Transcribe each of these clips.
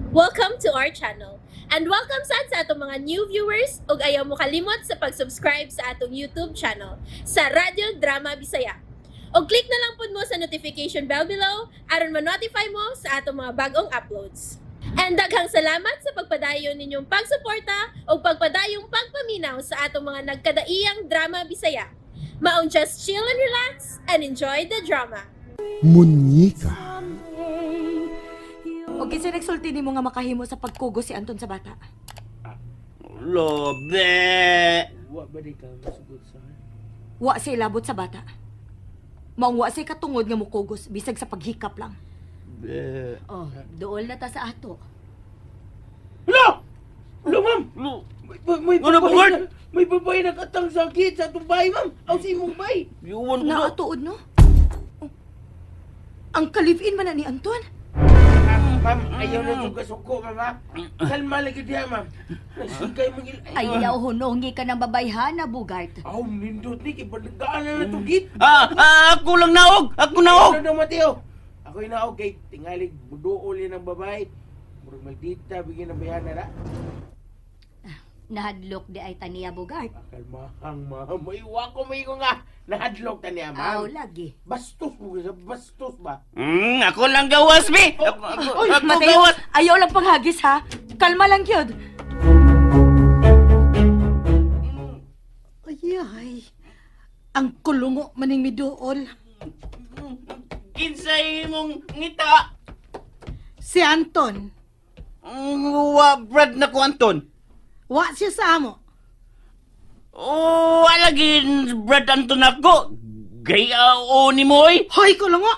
Welcome to our channel. And welcome sad sa atong mga new viewers ug ayaw mo kalimot sa pag-subscribe sa atong YouTube channel sa Radyo Drama Bisaya. Og click na lang pud mo sa notification bell below aron ma-notify mo sa atong mga bagong uploads. And daghang salamat sa pagpadayon ninyong pagsuporta ug pagpadayong pagpaminaw sa atong mga nagkadaiyang drama Bisaya. Maong just chill and relax and enjoy the drama. Munyeka. O kinsa nagsulti nimo nga makahimo sa pagkugo si Anton sa bata? Lobe! Wa ba di ka masugot sa Wa siya labot sa bata. Maong wa siya katungod nga mukugos bisag sa paghikap lang. Be. Oh, dool na ta sa ato. Hello! Hello, ma'am! Lo. May Ano, babae Bugart? may babae nakatang sakit sa atong bahay, ma'am. Aw sa imong bahay. Iwan ko na. Naatuod no? Oh. Ang kalivin man na ni Anton. Ma'am, ayaw na yung kasuko, ma'am, ha? Kalma lagi diha, ma'am. Nasigay mong il... Ayaw hunongi ka ng babayhana, Bugart. Aw, nindot ni, kibalagaan na na itong git. Ah, ah, ako lang naog! Ako naog! Ano daw, Mateo? Ako'y naog kay tingalig buduol yan ang babae. Murag maldita, bigyan ng bayana na. Nahadlok di ay taniya, Bugart. Ah, kalmahang, ma'am. Maiwa ko, may ko nga. Nahadlok ta niya, Aw, ma'am. lagi. Bastos mo, bastos ba? Ako lang gawas, be! Ako, Oy, ako Mateo, gawas! ayaw lang panghagis ha. Kalma lang gyud. Ay, ay. Ang kulungo maning miduol. Kinsay imong ngita? Si Anton, Wa brad na ko, Anton. wa siya sa amo. Oh, wala lagi brad Anton ako. Gay o ni mo, oy. Hoy, kulungo!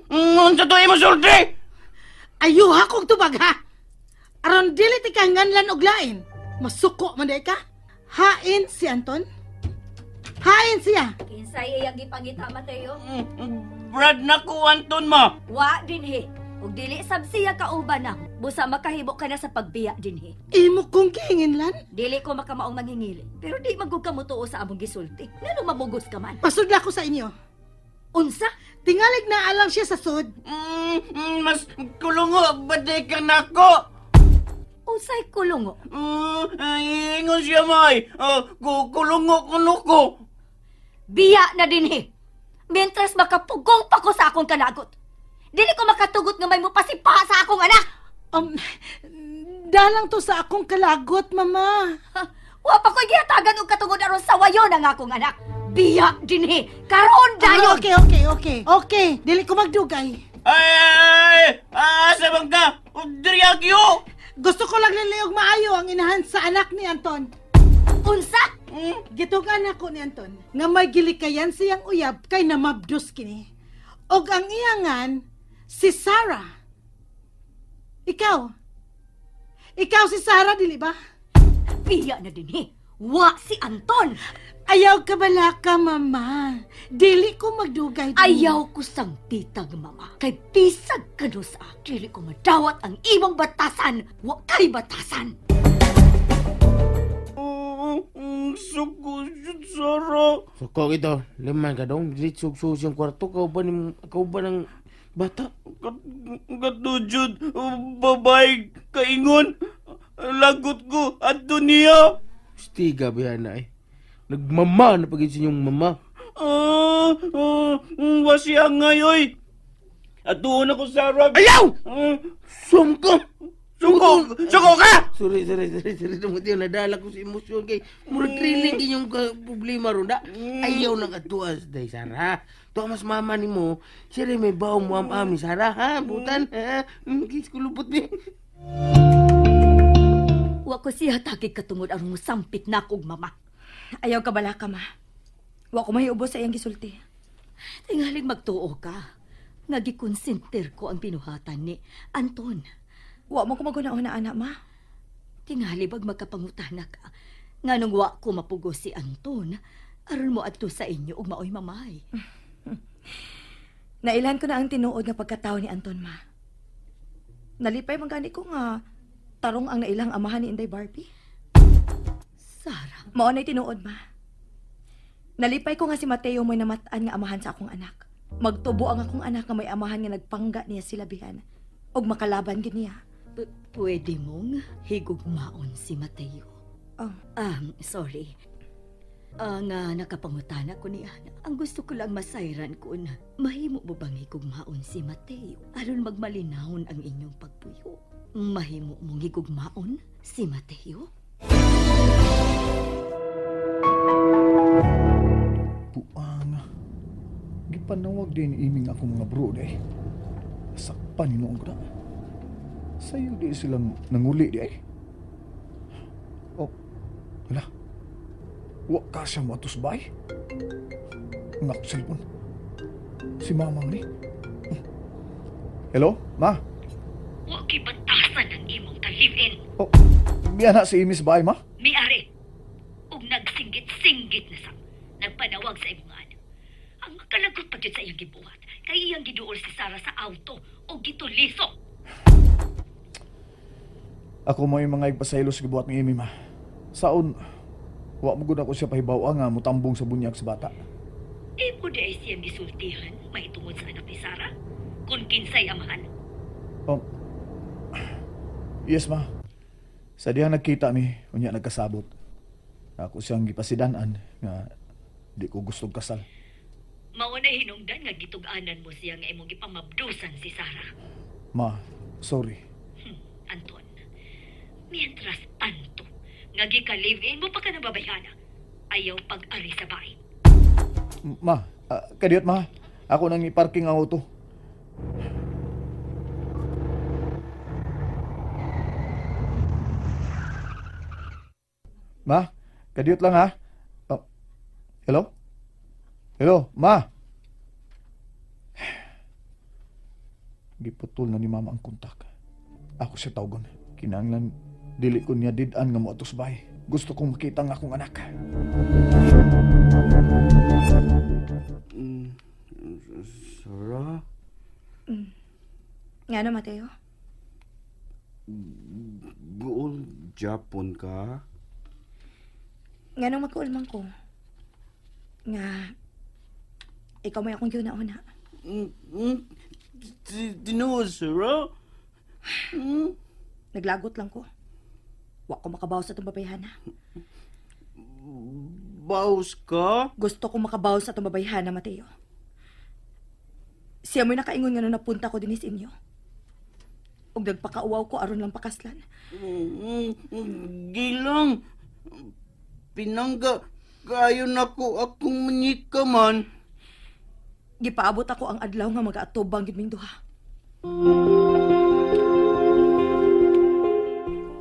Unsa to imong sulti? Ayuha kong tubag, ha? Aron dili ti ka nganlan og lain. Masuko man day ka. Hain si Anton. Hain siya. Kinsay iyang gipangita, Mateo? Brad na ko, Anton mo. Wa dinhi. Ug dili sab siya kauban na. Busa makahibo ka na sa pagbiya dinhi. Imo kong gihinginlan. Dili ko makamaong manghingili. Pero di magug ka motuo sa among gisulti. Ngano mamugos ka man? Pasudla ko sa inyo. Unsa? Tingalig na alang siya sa sud. Mas kulungo, baday ka na ko. Unsay kulungo? Ingon siya, may. Kulungo kuno ko. Biya na dinhi. Mientras makapugong pa ko sa akong kanagot. Dili ko makatugot nga may mupasipa sa akong anak. Dalang to sa akong kalagot, mama. Ha, wa pa ko'y gihatagan og katungod aron sa wayon ang akong anak. Biya dinhi. Karon Ah, dayon. okay. Okay, dili ko magdugay. Ay, ay, ay, asa bang ka? Diri agyo. Gusto ko lang liliog maayo ang inahan sa anak ni Anton. Unsa? Gitugan ako ni Anton nga may gilikayan siyang uyab kay namabdos kini. Og ang iyangan si Sarah. Ikaw. Ikaw si Sarah, dili ba? Biya na dinhi. Wa si Anton. Ayaw ka bala ka, mama. Dili ko magdugay. Dili. Ayaw ko sang titag, mama. Kay bisag ka no sa akin. Dili ko madawat ang imong batasan. Wa kay batasan. Suko, Sara. Suko ito, liman ka dong. Dili sugso siyang kwarto. Kau ba, ni, kau ba ng bata? Katujud, babae kaingon. Lagot ko, adto niya. Stiga ba na eh. Nagmama na pagin sa inyong mama. Ah, wasiya ngayoy. Atuon ako, Sarah. Ayaw! Ah, Sumko! suko! Suko ka! Sorry, sorry, sorry, sorry. Tumuti, nadala ko sa emosyon kay murag thrilling inyong problema ron da. Ayaw nang atuas, day Sarah. Tuwa mas mama ni mo, siya rin may baong mo am ni Sarah, ha? Butan, ha? Kiss ko lupot ni. Wa ko siya tagig katungod aron mosampit na kog mama. Ayaw ka bala ka ma. Wa ko mahiubos sa iyang gisulti. Tingaling magtuo ka. Nga gikonsenter ko ang binuhatan ni Anton. Wa mo ko maguna-una anak ma. Tingali bag magkapangutana ka. Nganong wa ko mapugos si Anton, aron mo adto sa inyo ug maoy mamay. Nailhan ko na ang tinuod nga pagkatao ni Anton ma. Nalipay man gani ko nga tarong ang nailang amahan ni Inday Barbie. Sarah, Mao na'y tinuod ma. Nalipay ko nga si Mateo mo'y namat-an nga amahan sa akong anak. Magtubo ang akong anak nga may amahan nga nagpangga niya silabihan ug makalaban gid niya. Pwede mong higugmaon si Mateo. Oh. Sorry. Ang nakapangutana ko ni Ana. Ang gusto ko lang masayran ko na mahimo mo bang higugmaon si Mateo aron magmalinahon ang inyong pagpuyo. Mahimo mong higugmaon si Mateo? Buang. Gipanawag din iming ako mga bro day. Sakpan hinuon ko na. Sayo di silang nanguli di ay. Oh, hala. Wa ka siya mo atos bay. Ang akong cellphone. Si mama ni. Hello, ma? Wa kay bantasan ang imong ka-live-in. Oh, miya na si Miss Bay, ma? Miari, ug nagsinggit-singgit na sa nagpanawag sa imong anak. Ang makalagot pa gyud sa iyang gibuhat, kay iyang giduol si Sara sa auto ug gituliso. Ako mo yung mga igpasaylo sa gibuhat ni Amy, ma. Saon, wa mo gud ako siya pahibaw nga mutambong sa bunyag sa bata. Imo di ay siyang gisultihan mahitungod sa anak ni Sara? Kung kinsay amahan. Yes, ma. Sa diha nagkita mi, unya nagkasabot. Ako siyang gipasidanan nga di ko gustong kasal. Mao na hinungdan nga gitug-anan mo siya nga imong gipamabdusan si Sara. Ma, sorry. Anton, mientras tanto, nga gika-live-in mo pa ka nababayhana, ayaw pag-ari sa bahay. Ma, kadiyot ma. Ako nang i-parking ang auto. Ma, kadiyot lang ha. Oh, hello? Hello, ma. Giputol na ni mama ang kontak. Ako siya tawgon. Kinahanglan dili ko niya did-an nga moadto sa bahay. Gusto kong makita ang akong anak. Sarah? Nga na, Mateo? Guol Japon ka? Nga nung magkuulman ko. Nga, ikaw may akong giuna-una. Tinuod, Sarah? Naglagot lang ko. Wa ko makabaw sa itong babayhana. Baus ka? Gusto ko makabaw sa itong babayhana, Mateo. Siya mo'y nakaingon nga nung napunta ko din sa inyo. Ug nagpakauwaw ko aron lang pakaslan. Gilang. Pinangga, kayo na ko akong manika man. Gipaabot ako ang adlaw nga magaatubang gid ming duha.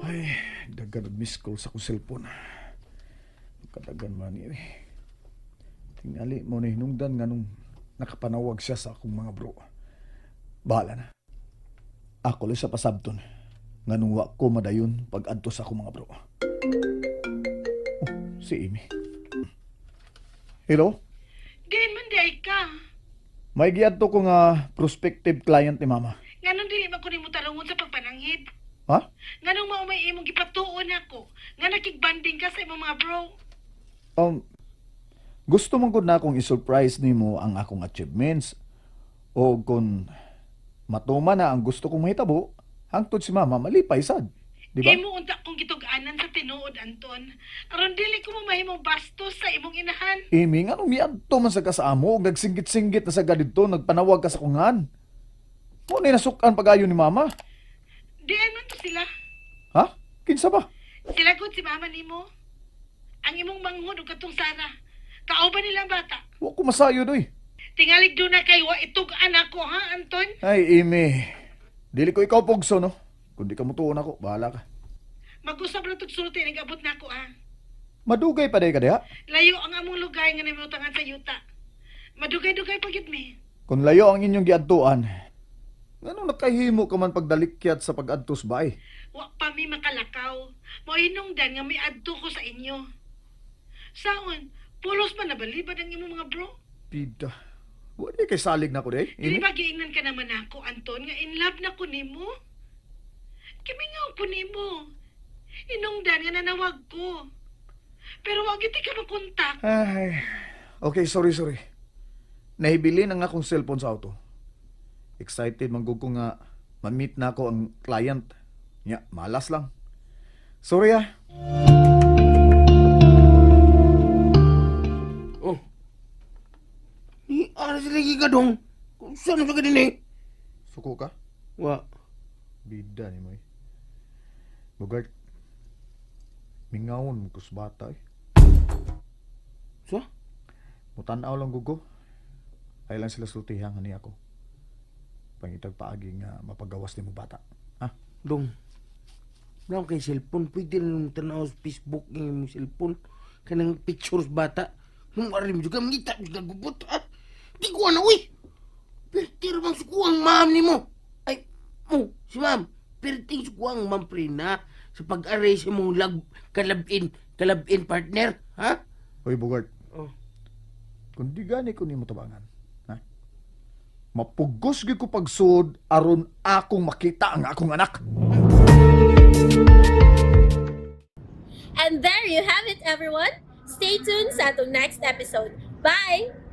Ay, dagan og miss call sa akong cellphone. Kadagan man ni eh. Tingali mo na hinungdan nga nung nakapanawag siya sa akong mga bro. Bahala na. Ako lang sa pasabton. Nga nung wa ko madayon pag adto sa akong mga bro. Oh, si Amy. Hello? Diin man di ay ka. May giadto ko nga prospective client ni mama. Nganong dili man ko nimo tarungon sa pagpananghid? Ha? Nganong mao may imong gipatuon ako? Nga nakigbanding ka sa imong mga bro. Gusto man gud na akong i-surprise nimo ang akong achievements o kung matuma na ang gusto kong mahitabo, hangtod si mama malipay sad. Di ba? Imo unta kong gitug-anan sa tinuod, Anton. Aron dili ko mo mahimong bastos sa imong inahan. Amy, nga nung miadto man sa kasamo, og nagsinggit-singgit na sa didto, nagpanawag ka sa kungan. Mo ni nasukan pagayo ni mama. Diin man to sila. Ha? Kinsa ba? Sila gud si mama nimo. Ang imong manghud ug katong Sara. Kauban nila ang bata. Wa ko masayod oy. Tingalig do na kay wa itug-an ako ha, Anton. Ay, Amy. Dili ko ikaw pugso, no? Kung di ka mutuon ako, bahala ka. Mag-usab na tug sulti nag-abot na ako ha. Madugay pa day ka diha. Layo ang among lugar nga namiutangan sa yuta. Madugay-dugay pa gyud mi. Kung layo ang inyong giadtuan, nganong nakahimo ka man pagdalikyat sa pag-adtos bay? Wa pa mi makalakaw. Mao hinungdan nga miadto ko sa inyo. Saon, pulos man nabalibad ang imong mga bro. Pida. Wa di kay salig na ko day. Dili Amy? ba giingnan ka naman ako, Anton, nga in love na ko nimo? Kimingaw ko nimo. Inungdan nga nanawag ko. Pero wa gyud ka makontak. Ay. Okay, sorry, sorry. Nahibili na nga akong cellphone sa auto. Excited man gud ko nga ma-meet na ako ang client. Nya, malas lang. Sorry ah. Oh. Ni ara sila gigadong. Kung saan sa kadin eh? Suko ka? Wa. Bida ni mo eh. Bugart, mingawon mo kus bata eh. Sa? Mutanaw lang gugo. Ay lang sila sultihan hani ako. Pangitag paagi nga mapagawas ni mo bata. Ha? Dong. Wala akong kay cellphone. Pwede rin mo tanaw sa Facebook ng imong cellphone. Kanang pictures bata. Nung arim juga, mangita juga gubot. Ha? Di ko na, uy! Pertir bang sukuang ma'am ni mo? Ay, mo, si ma'am. Perting sukuang ma'am Prina sa pag-aray sa mong lag, kalabin, kalabin partner. Ha? Hoy Bugart, Oh. kung di gani ko nimo tabangan, ha? Mapugos gyud ko pagsuod aron akong makita ang akong anak. And there you have it, everyone. Stay tuned sa atong next episode. Bye!